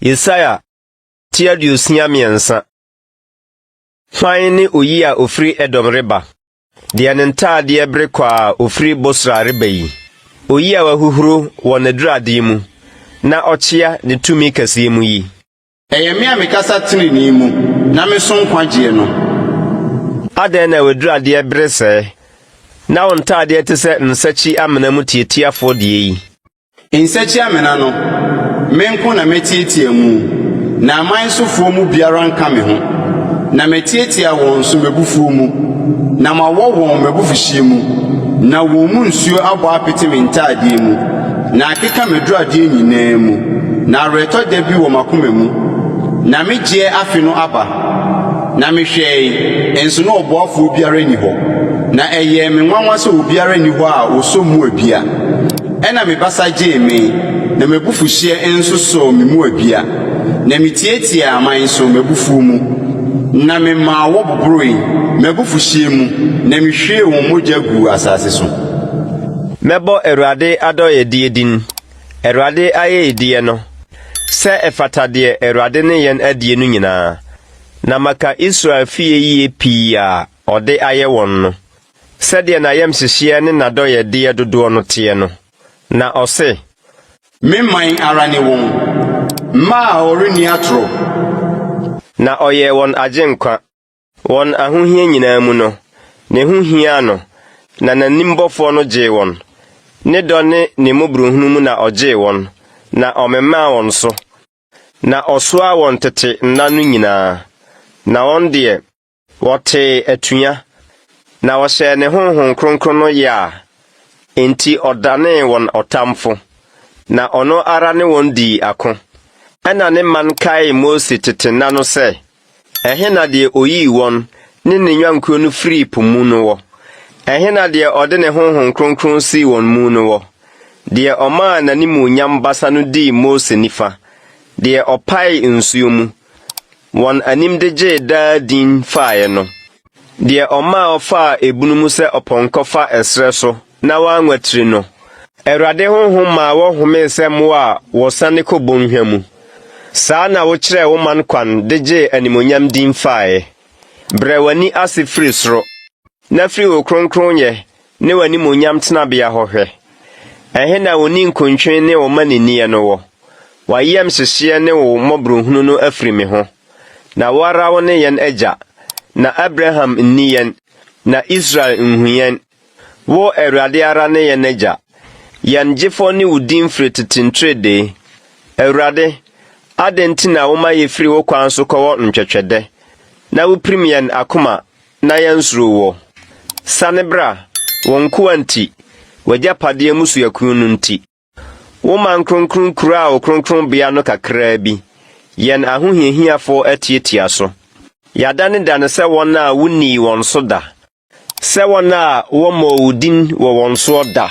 Yesaia ti 63. Hwan ne oyi a ofiri Edom reba, deɛ ne ntaadeɛ bere kwa a ofiri Bosra reba yi? Oyi a wahuhuro wɔ n'aduradeɛ mu, na ɔkyea ne tumi kɛseɛ mu yi. Ɛyɛ me a mekasa tenenee mu, na meso nkwagyeɛ no. Adɛn na w'aduradeɛ bere sɛɛ, na wo ntaadeɛ te sɛ nsakyi-amena mu tiatiafoɔ deɛ yi? Nsakyi-amena no, me nko na matiatia mu, na aman sofoɔ mu biara nka me ho, na matiatia wɔn so m'abufuo mu, na mawɔ wɔn m'abufuhyeɛ mu, na wɔn mu nsuo abɔ apete me ntadeɛ mu, na akeka m'aduradeɛ nyinaa mu, na awerɛtɔ da bi wɔ m'akoma mu, na me gyeɛ afe no aba. Na mehwɛe, nso na ɔboafoɔ biara nni hɔ, na ɛyɛɛ me nwanwa sɛ obiara nni hɔ a ɔsɔ mu abia. Ɛnna me basa gyee me, na m'abufuhyeɛ nso sɔɔ me mu abia, na mitiatiaa aman so m'abufuo mu, na memaa wɔboboroe m'abufuhyeɛ mu, na mehwiee wɔn mogya guu asase so. Mɛbɔ Awurade adɔeɛdeɛ din, Awurade ayɛyɛdeɛ no, sɛ ɛfata deɛ Awurade ne yɛn adie no nyinaa, na maka Israel fie yie pii a ɔde ayɛ wɔn no. Sɛdeɛ n'ayamhyehyeɛ ne n'adɔeɛdeɛ dodoɔ no teɛ no. Na ɔse. Me man ara ne wɔn, mma a wɔrenni atorɔ. Na ɔyɛɛ wɔn agyenkwa. Wɔn ahohia nyinaa mu no, ne ho hiaa no, na n'anim bɔfoɔ no gyee wɔn. Ne dɔ ne ne mmɔborɔhunu mu na ɔgyee wɔn, na ɔmemaa wɔn so, na ɔsoaa wɔn tete nna no nyinaa. Na wɔn deɛ, Wɔtee atua, na wɔhyɛɛ ne Honhom Kronkron no yea, enti ɔdanee wɔn ɔtamfo, na ɔno ara ne wɔn dii ako. Ɛnna ne man kaee Mose tete nna no sɛ, Ɛhe na deɛ ɔyii wɔn ne ne nnwankuo no firii po mu no wɔ? Ɛhe na deɛ ɔde ne Honhom Kronkron sii wɔn mu no wɔ? Deɛ ɔmaa n'animuonyam basa no dii Mose nifa, deɛ ɔpaee nsuo mu, wɔn anim de gyee daa din faeɛ no, deɛ ɔmaa ɔfaa ebunu mu sɛ ɔpɔnkɔ fa ɛserɛ so na wanwatiri no. Awurade honhom maa wɔhomee sɛ mmoa a wɔsiane kɔ bɔnhwa mu. Saa na wokyerɛɛ wo man kwan de gyee animuonyam din faeɛ. Brɛ w'ani ase firi soro, na firi wo kronkronyɛ ne w'animuonyam tenabea hɔ hwɛ. Ɛhe na wo ninkuntwe ne wo mmaninneɛ no wɔ? W'ayamhyehyeɛ ne wo mmɔborɔhunu no afiri me ho. Na wo ara wo ne yɛn agya, na Abraham nni yɛn, na Israel nhu yɛn. Wo, Awurade ara ne yɛn agya. Yɛn gyefoɔ ne wo din firi tete nteredee. Awurade, adɛn nti na woma yɛfiri wo kwan so kɔwɔ ntwɛtwɛdɛ, na wopirim yɛn akoma na yɛansuro woɔ? Sane bra, wo nkoa nti, w'agyapadeɛ mmusuakuo no nti. Wo man kronkron kuraa wo kronkronbea no kakraa bi, yɛn ahohiahiafoɔ atiatia so. Yɛadanedane sɛ wɔn a wonnii wɔn so da, sɛ wɔn a wɔmmɔɔ wo din wɔ wɔn soɔ da.